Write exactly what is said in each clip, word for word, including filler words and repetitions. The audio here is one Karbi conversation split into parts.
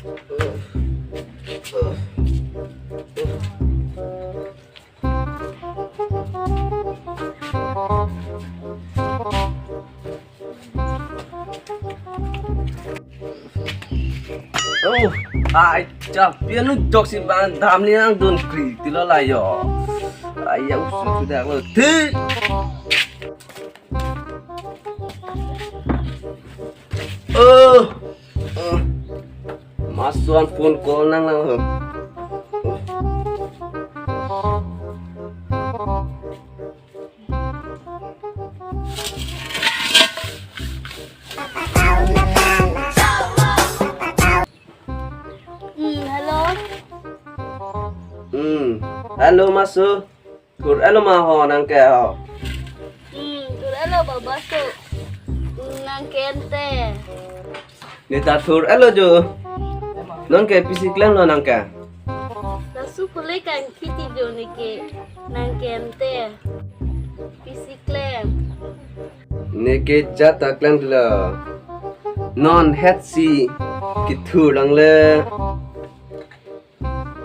Oh, ai, cha, pian nu jok si bang dam ni nangdun kri tilo la yo. Ai, ya usu sudah lo. Ti. Oh, oh. Maso an phone call nanglang ho. Hmm, hello. Hmm, hello maso. Thur-et lo ma ho nangke ho. Hmm, thur-et lo baba su. Nangke ante. Ne ta thur-et lo jo. Nonke pisi klemlo nangke. Laso pule kangthi ti jo neke. Nangke ante. Pisi klem. Neke jat ta klemlo. Non het si kethur lang le.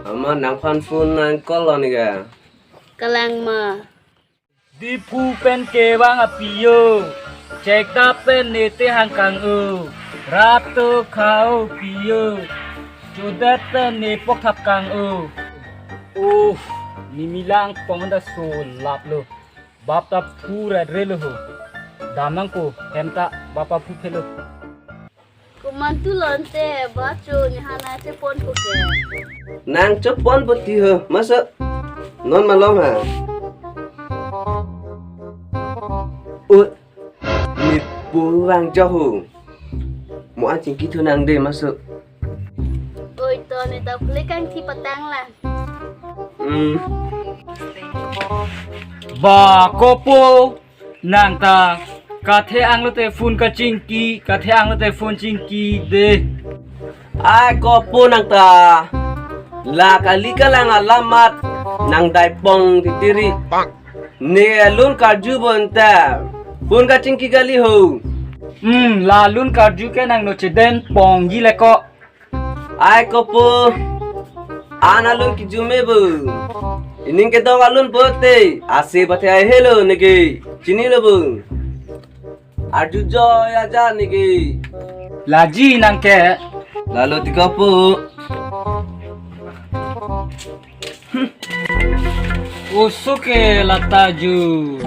Amat nangphan phone nang call lo neke. Kalang ma. Diphu pen kevang api yo. Chekda pen ne te hang kang-o. Rat to kha-o pi yo. Chodet pen ne pokthap kang-o. Oh, nimi lang pong da so lap lo. Bap ta phu rat re lo ho. Dam nangpo, hem ta bap ta phu phelo. Komantu lo ante, ba cho ni hana chepon ko ke. Nang chepon po ti ho, maso. Non malom ha. Ut, ne pu vang cho ho. Mo an chingki thu nang de maso. Oi to ne ta pule kangthi patang la. Hmm. Ba kopo. Nang ta kathe-ang lote phone kachingki, kathe-ang lote phone chingki de. Ai kopo nang ta. La kali kalang alamat nang dai pong titiri. Ne lun karju bon ta. Phone kachingki kali ho. Hmm, la lun karju ke nang no cheden pongji le ko. Ai kopo. An alun kijume bu. Ining kedong alun bote. Ase bathe ai helo neke. Chinilo bu. Arju joy aja neke. Laji nangke. Lalo ti kopo. Oso ke lata ju.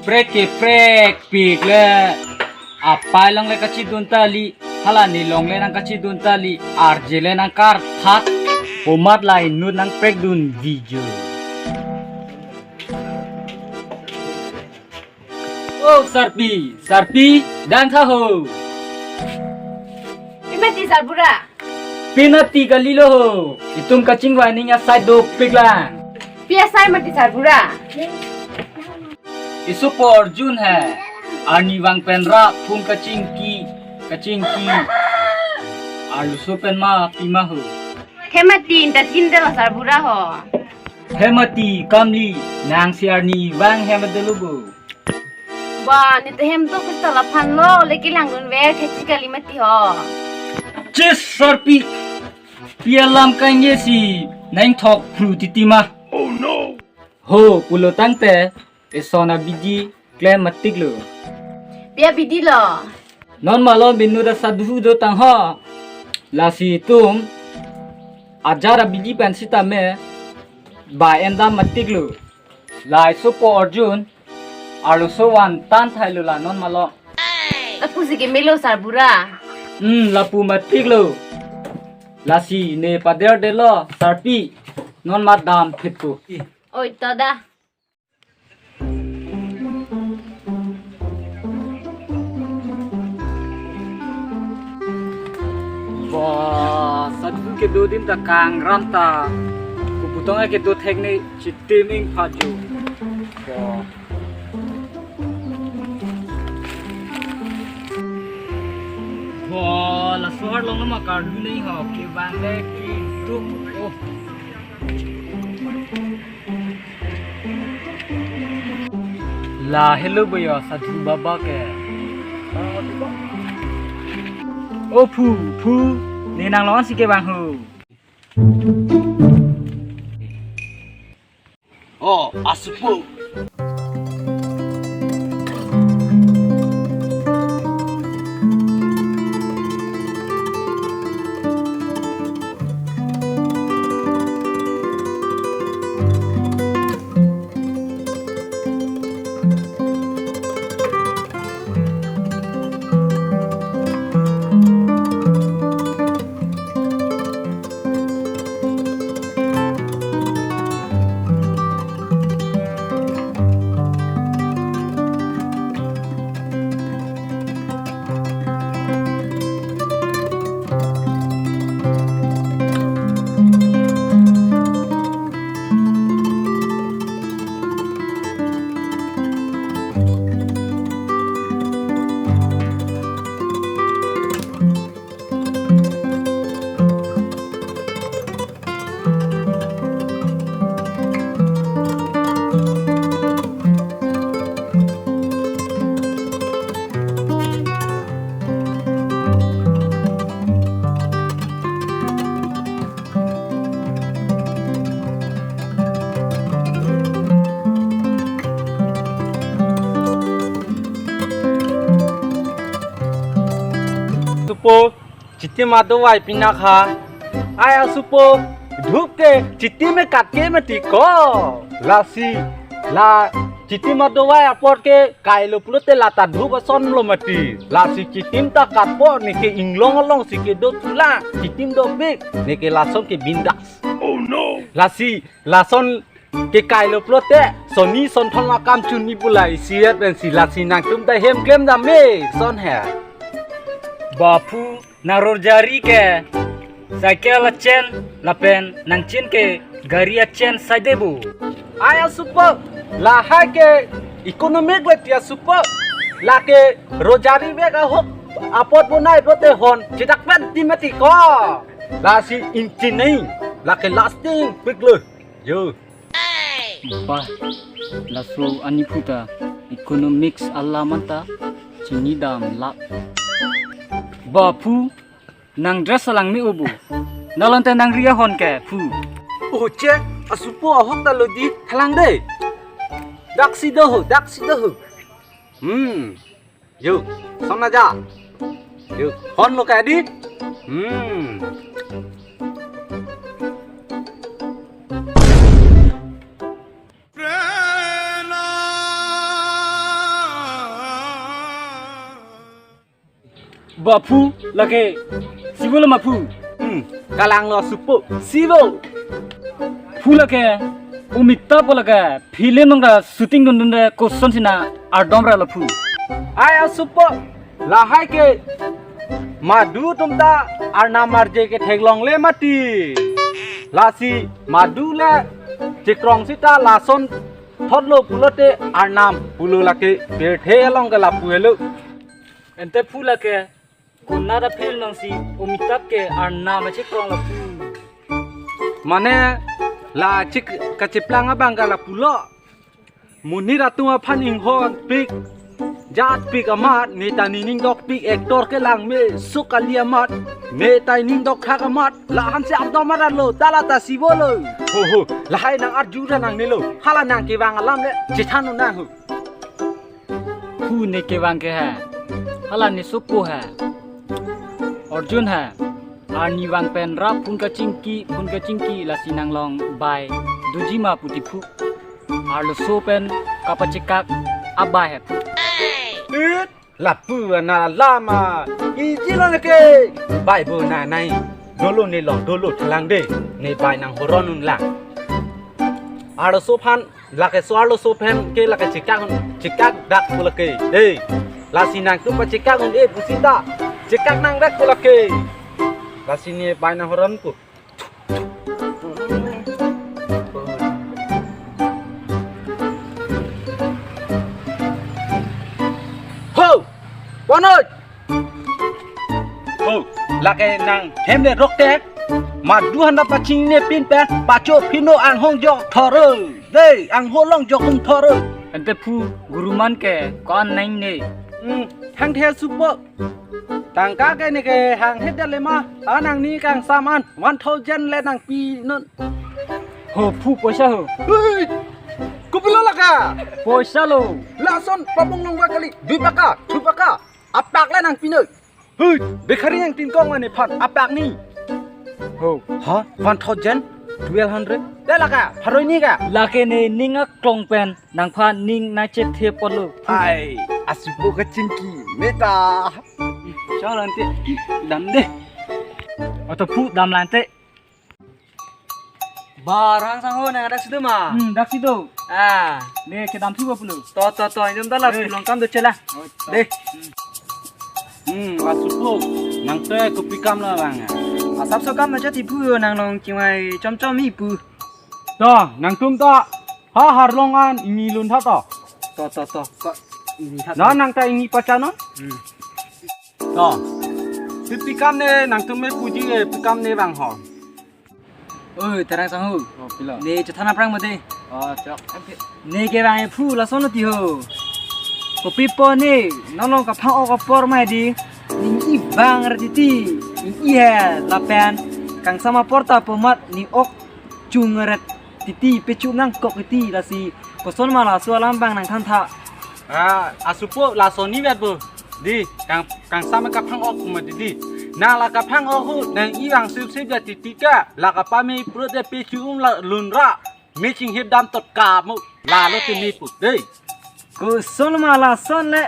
Prek ke prek pik le. Apai long le kachidun tali. Hala ne long le nang kachidun tali. Arje le nang karthat. Pomat la inut nang prekdun video. Oh, Sarpi, Sarpi, dang tha ho. Pima ti Sarbura. Pina ti kalilo ho. Itum kachingvai ning asai dopik lang. Pi asai mati Sarbura. Isopo Arjun he. Arnivang pen ra phone kachingki, kachingki. Arloso pen ma pima ho. He mati inta tin dela Sarbura ho. He mati kamli nang si arnivang he ma delo bo. Ba, ne te hem to kusta laphan lo, leke langdun ver thechi kali mati ho. Chis Sarpi. Pi alam kangye si nang thok phru titi ma. Oh no. Ho, pulo tangte, eson abidi klem matik lo. Pi abidi lo. Non malom binu da sadhu do tang ho. Lasi itum ajar abidi pen sitame ba endam matik lo. Laisopo Arjun, arloso van tan thailo la non malom. Lapu si kemelo Sarbura. Hmm, lapu matik lo. Lasi ne pader delo, Sarpi, non madam phit pu. Oi, to da. Ba, sadhu kedo adim ta kangram ta. Kuputong kedo thek ne chitim ing phajo. Ba. Ba, laso arlong nama karlu nei ho, kevang le kituk. Oh. La hello boyo, sadhu baba ke. O phu, phu. Ne nang lon si kevang ho. Oh, asupo. Supo, chitim adovai pinak ha. Ai asupo, dhup ke chitim me kat ke mati ko. Lasi, la chitim adovai apor ke kailo pulote lata dhup ason lo mati. Lasi chitim ta katpo, neke inglong along si kedo tula, chitim dopik, neke lason ke bindas. Oh no! Lasi, lason ke kailo pulote, sonni sonthong akam chun ni bulai siat pen si lasi nangtum ta hem klem dam me, son he. Baphu, nang rojari ke cycle achen lapen nangchin ke gari achen saide bo. Ai asupo, lahai ke economic le ti asupo. Lake rojari bek ahok apot bonai pulote hon chitak pen ti mati ko. Lasi inchin nei, lake lasting pik lo. Yo. Bah, laso ani phu ta economics alam anta chinidam lak. Baphu, nang dress alang me ubu. Nalonte nang ria hon ke phu. Oh che, asupo ahok ta lo di thalang de. Dak si do ho, dak si do ho. Hmm. Yo, son aja. Yo, hon lo ka di. Hmm. Baphu lake sivo lo ma phu. Hmm, kalang lo supo. Sivo. Phu lake Amitabh lake film nong ta shooting dun dun de koson sina ardom ra lo phu. Ai asupo, lahai ke madu atum ta arnam arje ke theklongle mati. Lasi madu le chikrong sita lason thotlo pulote arnam pulo lake pirthe along ke lapu helo. Ante phu lake konat a film nong si Amitabh ke arnam chikrong lapu. Mane la chik kachiplang abang ke lapulo. Monit atum aphan inghon pik, jat pik amat, ne ta nening dok pik, actor kelang me, suk kali amat, ne ta nening dok thak amat, lahan si ardom arat lo, tala ta sivo lo. Ho ho, lahai nang arju ra nang nelo, hala nang kevang alam le, chethan nang ho. Phu ne kevang ke ha, hala ne supo ha. Arjun ha, arnivang pen rap phun kachingki, phun kachingki lasi nang long bai, dujima pu ti phu. Arloso pen kapachekak abai ha phu. It, lapu ana lama, iji lo neke, bai bo na nai, dolo ne long, dolo thalang de, ne bai nang horon un lang. Arloso aphan, lake so arloso pen ke lake chekak, chekak dak pu lake. Dei, lasi nangtum pachekak un-e pusita. Chekak nang dak pu lake. Lasi ne bai nang horon pu. Ho! Bonoi! Oh, lake nang hem le rok te. Madu handa paching ne pin pen pacho phino anghong jok thoro. Dei, angho long jok um thoro. Ante phu guruman ke ko-an nang ne. Hmm, thang the supo. Tangka ke neke hanghe det le ma. Anang ni kangsam an one thousand le nangpinon. Ho phu poisa ho. Hei! Kopilo lake? Poisa lo. Lason pabong nong kali. Dui paka, thu paka. Apak le nangpinon. Hei, bekhari yang tingkong mane phan apak ni. Ho. Ha? One thousand? Twelve hundred? Le lake, haroi ni ke? Lake ne ning aklong pen nangphan ning nangchethe polo. Ai, asupo kachingki meta. Chalo ante, dam de. Oto phu dam lante. Barang sangho nang dak si do ma? Hmm, dak si do. Ah. Ne kedam thu ba pulo. To, to, to, indum dalas Eh. Pulang kam do chela. Oh, to. De. Hmm, asupo. Nang te kopi kam la bang. Asapso kam na chati phu yo nang long chingvai chom chom hi pu. To, nangtum ta ha harlong an ingni lun tha to. To, to, to. Ko ingni tha. Na nang ta ingni pacha non? Hmm. To. Pi kam ne nangtum me puji e pi kam ne bang ho. Oi, Terang sangho. Oh, pilo. Ne chethan aphrang mate. Oh, chok. Ne ke bang e phu lason ti ho. Kopi po ne, non long kaphang-ok apor ma di. Ning i bang ra titi. Ning i he lapen. Kangsam apor ta po mat ning ok chung ret titi pechu nangkok titi lasi. Koson ma laso alam bang nangthan tha. Ah, asupo lason ni vet bo. Di, kang kangsam kaphang-ok kuma di di. Nang la kaphang-ok hu, nang i bang sip sip ya titi ke. La kapame prut ya pechu um la lun ra. Me chinghip dam tot kamu. Lalo te me pu. Dei. Koson ma lason le.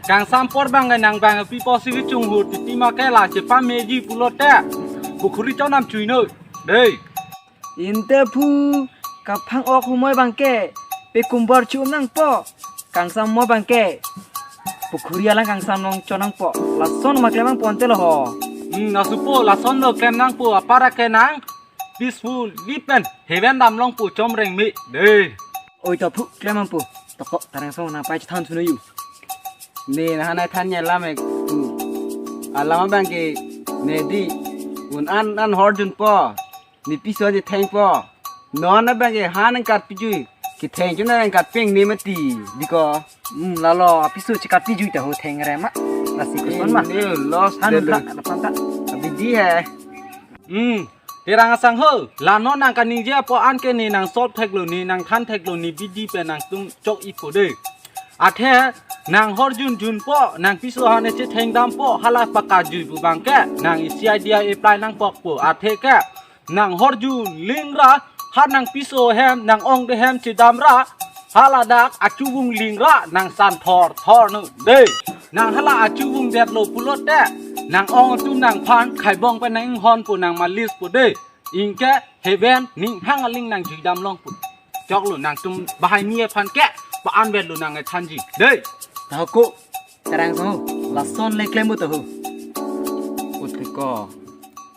Kangsam apor bang nang bang pi po si chung hu titi ma ke la chepameji pulote. Pukhuri chonam chuino. Dei. Inte phu kaphang-ok humoi bang ke. Pe kumbor chu nangpo. Kangsam mo bang ke. Pukhuri alang kangsam long chon nangpo. Lason ma klem nangpo ante lo ho. Hmm, asupo lason lo klem nangpo apara ke nang. Peaceful, lipen, heaven dam long pu chom reng me. Dei. Oi to phu klem nangpo. Toko Terang sangho nang pai chethan suno yu. Ne na hanai than ya lam ek pu. Alam abang ke ne di un an an hor jun po. Ne piso ne theng po. Non abang ke han ang kat pijui. Ke theng chun ang kat peng ne mati. Di ko. Hmm, lalo piso chekat pijui ta ho theng re ma. Lasi koson ma. Ne loss Han de pla, lo. Lapang ta. Abi di hai. Hmm. Terang asangho, la non nang kaningje apo an ke ne nang solve theklo, ne nang than theklo, ne bidi pen nangtum chok ipo de. Athe nang hor jun jun po, nang piso han ne chetheng dam po, hala pakajui pu bang ke, nang isi idea apply nangpok po. Athe ke, nang hor jun ling ra, ha nang piso hem, nang ong de hem chedam ra, hala dak achubung ling ra, nang san thor thor nu de. Nang hala achubung det lo pulote, nang ong atum nangphan, khaibong pen nang inghon po nang malis po de. Ingke heaven ning hang aling nang jui dam long pu. Chok lo nangtum bahai ni aphan ke, pa an vet lo nang thanji. Dei. Toko Terang sangho, lason le klem ta ho. Ut ko.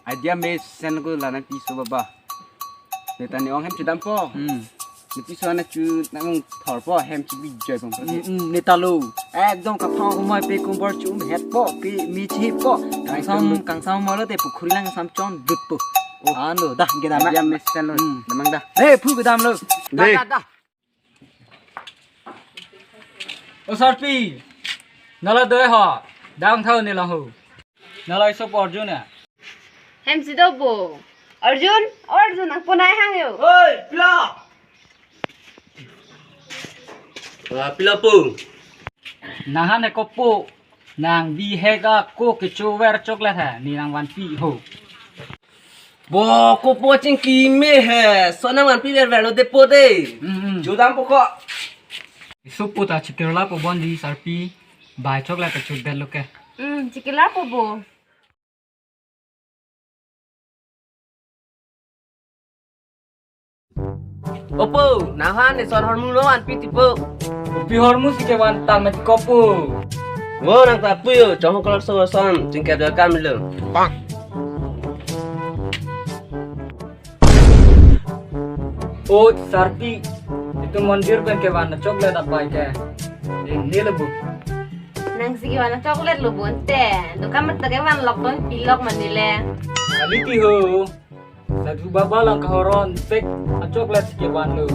Idea me sen ko la nang piso baba. Ne ta ne ong hem chedam po. Hmm. Ne piso na chu nang thor po hem chi bijoi pong po. Hmm, hmm, ne ta lo. Ekdom kaphang humoi pe kumbor chu um het po, pe mi chi po. Kangsam, kangsam mo lo te pukhuri lang sam chon dut po. Oh. Ano, dah, kedam. Dia mesen lo. Hmm. Damang dah. He, phu kedam lo. Dah, Dei. Dah, dah. O Sarpi. Nala doi ho. Dang thau ne lang ho. Nala iso Arjun ya. Hem si do bo. Arjun, Arjun, nang punai hang yo. Oi, pila. Ah, pila po. Nang han ko po. Nang bihek ako kechover choklet ha. Ne nang vanpi ho. Bo ko po chingki me he. So nang vanpi ver ver lo de po de. Hmm, hmm. Jodam po ko. Iso po ta chikirla po bon di Sarpi. Bai choklet ta chut det lo ke. Hmm, chikirla po bo. Opo, nang han ne son hormu lo an piti po. Pi hormu si ke van ta met kopo. Wo nang ta pu yo, chong kolor so son, chingkep jal kam lo. O Sarpi, itu mondir pen ke van choklet apai ke. Ini lebu. Nang si ke van choklet lo bonte. Dukan met ke van lok ton pilok manile. Kali ti ho. Sadhu baba lang kahoron pek a choklet si ke van lo.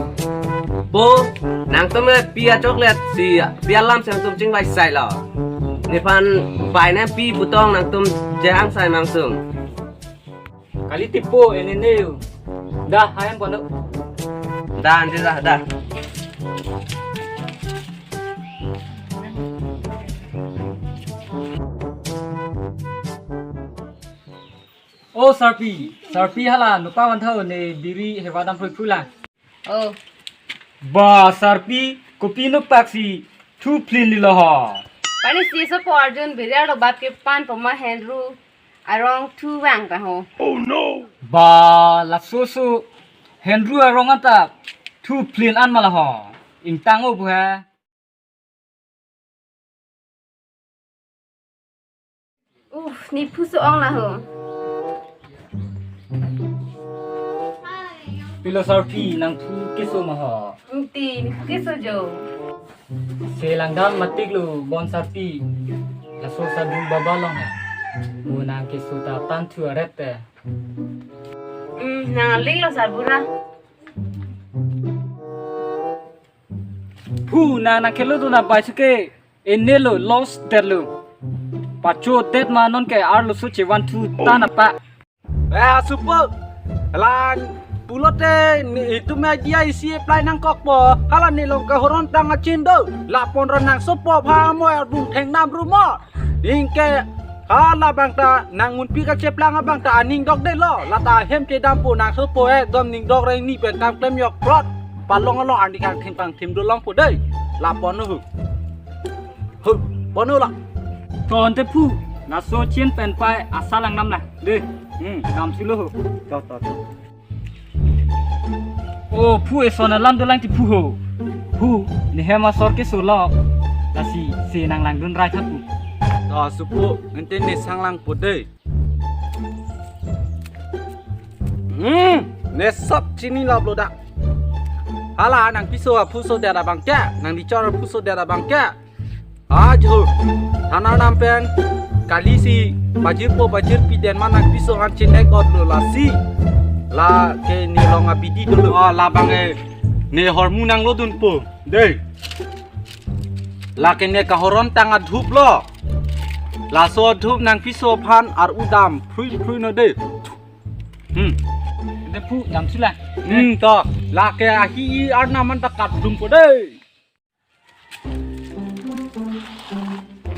Po, nangtum le pi a choklet si pi alam si nangtum chingvai sai lo. Nephan pai nangpi putong nangtum jehang sai mangsum. Kali tipo eneneu. Dah, hayan pono. Dah, ante dah, dah. O sarpi, sarpi hala nokpa vantha ne biri heva dam phrui phrui lang. Oh. Ba sarpi, kopi nokpak si thuphlin lilo ho. Pani si sopo arjun biri arlo bap ke pan poma henru arong thu vang ta ho. Ba laso so henru arong anta thuphlin an ma la ho. Ingtang o bu ha. Uf, ne phu so-ong la ho. Pilo sarpi nang phu keso ma ho. Ingti, ne phu keso jo. Se langdam matik lo bon sarpi. Laso sadhu baba long ha. Mo nang keso ta tan thu aret te. Hmm, nang aling lo sarbura. Phu na nang kelo do na bai suke. Ene lo lost det lo. Pacho det ma non ke arlo so chevan thu ta na pa. Eh, asupo. Lan pulote ne itum media isi apply nangkokpo. Hala ne long kahorong tang achin do. Lapon ron nang sopo pha mo ardung theng nam rumo. Ingke halabang ta nang unpi kacheplang abang ta aning dok de lo. Lata hem kedam po nang sopo ekdom ning dok reng ni pen kam klem yok prot. Palong along arni kang thim pang thim do long po dei. Lapon ho. Ho, pono la. To ante phu, laso chin pen pai asa lang nam na. De. Hmm, kam sulo ho. To, to, to. O phu eson alam dolang ti phu ho. Phu, ne hem asor keso lo. Lasi se nang langdun rai tha phu. To, supo, ante ne sang lang po dei. Hmm, ne sop chini lap lo da. Hala nang piso aphu so dera bangke, nang dichor aphu so dera bangke. Ajo, thanar nam pen, kali si, pajir po pajir pi den ma nang piso an chinek ot lo lasi. La ke ne long abidi dolo. Ah, labang e, ne hormu nang lo dun po. Dei. La ke ne kahorong tang adhup lo. Laso adhup nang piso aphan ar-u dam phrui phrui no dei. Hmm. Ante phu dam sila. Hmm, to. La ke ahi i arna man ta kap dum po dei.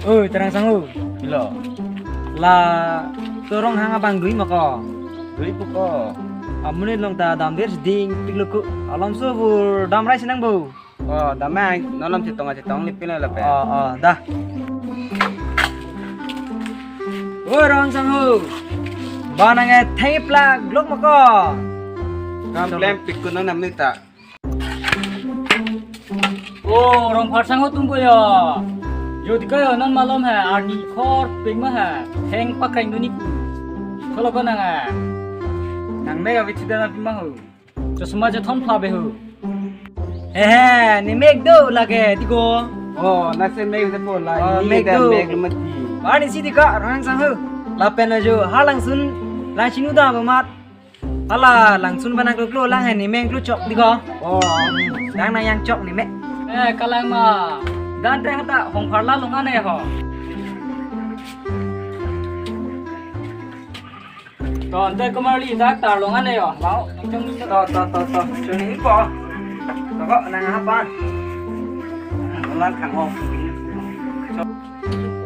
Oi, Terang Sangho. Pilo. La torong hang abang dui ma ko. Dui po ko. Amonit long ta dam der si ding pik lo ko. Alom so bur dam rai sinang bo. Oh, damang, non alam chetong chetong lipin lo pe. Oh, oh, dah. Oi, Rong Sangho. Ba nang e theng plak lok ma ko. Kam klem pik ko non nam ni ta. Oh, Rongphar Sangho atum bo yo. Yo dika yo non malom ha, arni khor ping ma ha. Theng pakreng duni pu. Kolo ko nang ha. Nang mega vithi dana pima ho. Chosma je thon pha be ho. He he, ne mek do lake, tiko. Oh, na se mek de po la, oh, ini mek de do. Mek lo mati. Ba ne si tiko, Rong Sangho. Lapen lo jo, ha langsun, langsun uda ba mat. Hala, langsun ba nang klo klo lang he, ne meng klo chok tiko. Oh. Dang nang yang chok ne mek. Eh, kalang ma. Dan te hata hong pharla long ane ho. To, ante komarli dak tar long ane yo. Mau, nang chong ni. To, to, to, to. Chong ni po. To ko, nang apa? Nang thang ho.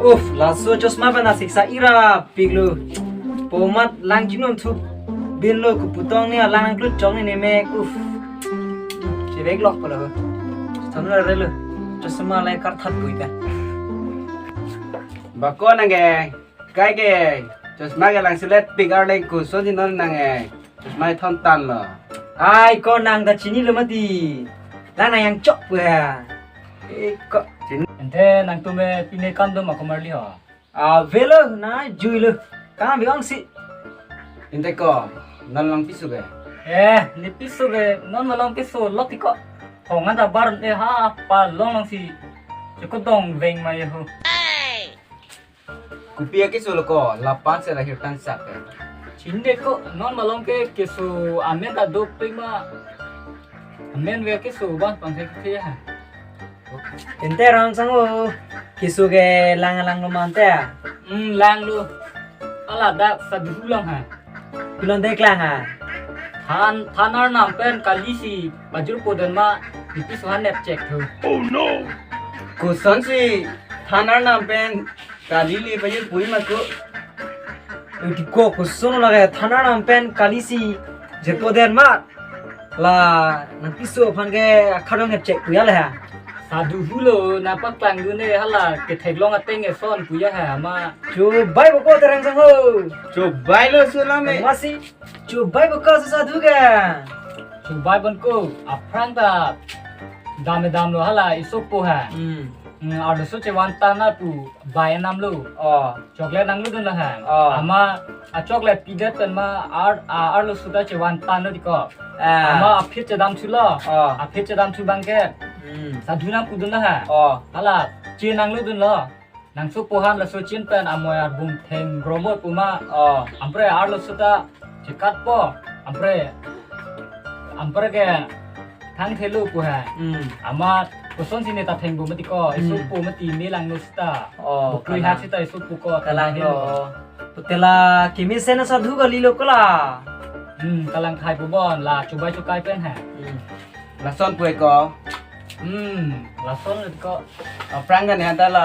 Uf, laso chosma pen asiksa ira pik lo. Po mat lang chinum thup. Bin lo kuputong ni alang nang klut chong ni ne mek. Uf. Chevek lok pala. Thom la re lo. Chosma lai kar that pui ta. Ba ko nang ke. Kai ke, chosma ke lang silet pik arleng ku so di non nang e. Chosma thon tan lo. Ai ko nang ta chini lo mati. Lang nang yang chok pu ha. Eh ko chini. Ante nangtum e pine kam do ma komarli ho. Ah, velo na jui lo. Kam bi ong si. Ante ko, non long piso ke. Eh, ne piso ke, non ma long piso lo tiko. Hong anta bar e ha pa long long si. Chukot dong veng ma ye ho. Kopi akeso lo ko, lapan seta hirtang sak. Chinde ko, non malom ke keso amen ta dopik ma. Amen ve keso ban pang ke the ha. Ante Rongchang ho, keso ke lang langlo ma ante? Hmm, langlo. Hala dak sadhu lang ha. Pilon dek lang ha. Than, than arnam pen kalisi pajirpo den ma, nipi sohan nep chek thu. Kosonsi than arnam pen kalile pajirpo ma ko? Udi ko koson lake than arnam pen kalisi jirpo den ma. La nangpiso aphan ke akhadong nep chek puya le ha. Sadhu hulo na paklang dune hala ketheklong ateng eson puya ha ma. Chubai boko Terang Sang ho. Chubai lo sulame. Masi chubai boko sadhu ke. Chubai bon ko aphrang ta dam dam lo hala isopo ha. Hmm. Hmm, arloso chevan tana pu bai namlo. Oh. Chocolate nanglo dun la ha. Oh. Ama a chocolate pidet pen ma ar a arloso ta chevan tano di ko. Ah. Ama aphit chedam chulo. Oh. Aphit chedam chu bangke. Hmm. Sadhu nang pudun la ha. Oh. Hala, chin nanglo dunlo. Nangsopo han laso chin pen amoi arbung theng gromoi puma. Oh. Ampre arloso ta chekatpo. Ampre. Ampre ke thang thelu pu ha. Hmm. Ama kosonsi ne ta thengpo mati ko. Hmm. Isopo mati me langlo seta. Oh, buklui kalang. Hak seta isopo ko. Kalang lo. Putela kimi sena sadhu kalilo kola. Hmm, kalang khai pu bon la chubai chukai pen ha. Hmm. Lason pu ko. Hmm, lason lo ko. Aphrang kan hanta la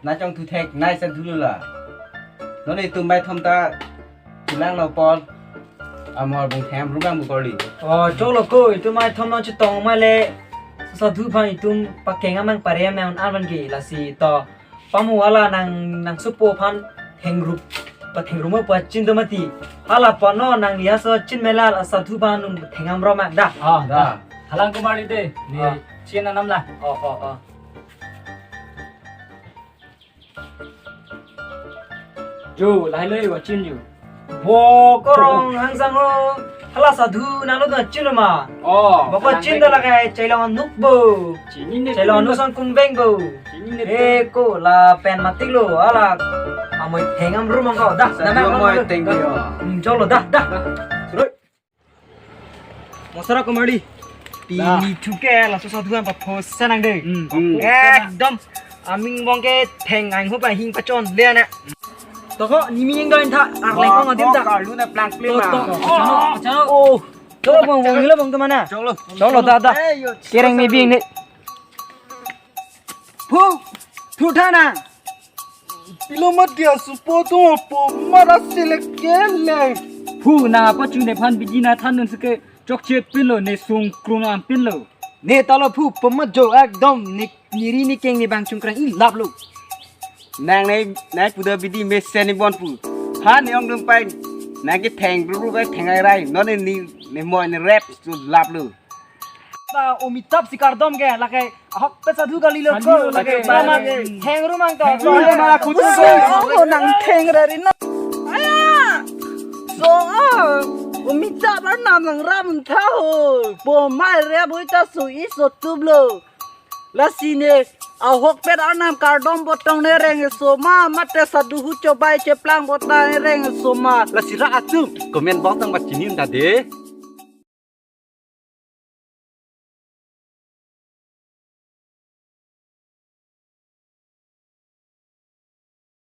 nachong thu thek nai sadhu lo la. Non itum bai thom ta Chilang lo pol. Amor bung them rubang bu korli. Oh, cholo ko, itum mai thom nang chetong mai le. Sadhu aphan itum pakeng amang pare amang an van ke lasi to. Pamu hala nang nangsopo aphan thengrup, pathengrup mo pa chin do mati. Hala pano nang ya so chin mela la sadhu aphan nung thengam ro mak da. Ah, da. Halang kumar ide. Ni ah. Chin anam la. Oh, oh, oh. Jo, lahai lo wa chin jo. Bo ko Rongchang ho. Hala sadhu nanglo do chin lo ma. Oh, bo ko kalang chin beng. Da lake chailong nuk bo. Chini ne chailong nuk sang kumbeng bo. Chini ne eh, ko la pen matik lo. Hala. Amoi thengam rumang ko. Da, sadhu na amoi theng yo. Hmm, cholo da, da. Surut. Mosara komali. Da. Pini thuke laso sadhu an paphosa nang de. Hmm. Ekdom aming bong ke theng ang ho pa hing pachon le na. To ko nimi ing doin tha, arleng ko ngadim ta. Ko kalu na plang plang to, to. Ma. Chalo, chalo. Oh. Chalo bong bong hilo bong to mana. Chalo. Chalo da da. Eh, yo, kereng mi bing de. Phu, thu thana. Pilo mat dia supo tu po mara selek kele. Phu na apa chu ne phan bidi na than nun seke chokche pilo ne sung krung am pilo. Ne talo phu pamat jo ekdom ne niri ne keng ne bang chungkrang i lap lo. Nang ne nai puda bidi me sen ne bon phu. Ha ne ong dum pai. Nang ke theng bru bru bai theng ai rai. Non ne ni ne mo ne rep su lap lo. Ta umitap si kardom ke lake ahok pe sadhu kalilo ko sadhu lake lake mama theng rumang ta. Sadhu mama kutu so. Oh, nang theng rari na. Aya. So ah, umitap arnam nang ram tha ho. Po mai re boi ta so i so tublo. Lasi ne ahok pet arnam kardom botong ne reng so ma mate sadhu hu chobai cheplang botang ne reng so ma. Lasi ra atum comment box tang bat chini ta de.